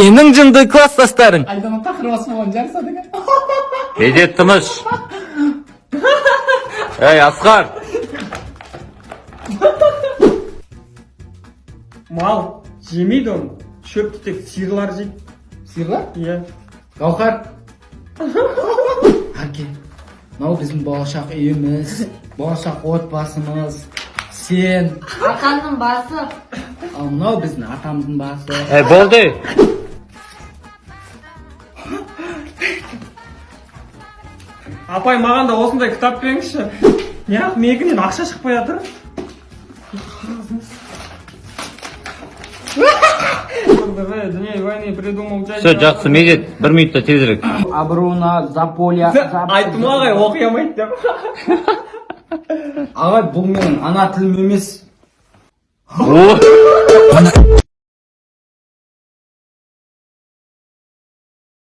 Сенің жынды класстастарың. Айдана тақыр басып болған жарысады екен. Медет, тыныш. Ей, Асқар. Мал жемейді оны. Шөпті тек сиырлар жейді. Сиырлар? Иә. Гауһар. Арке. Мынау біздің болашақ үйіміз, болашақ отбасымыз. Сен, Атамның басы. Ал мынау біздің атамыздың басы. Ей, болды. Апай, маған да осындай кітап беріңізші. Неғып менікінен ақша шықпай жатыр? Дней войны придумал. Все, жақсы, Медет, бір минутта, тезірек. Абруна, Заполя, Айттым ғой, ағай, оқи алмайды деп. Ағай, бұл менің ана тілім емес. О!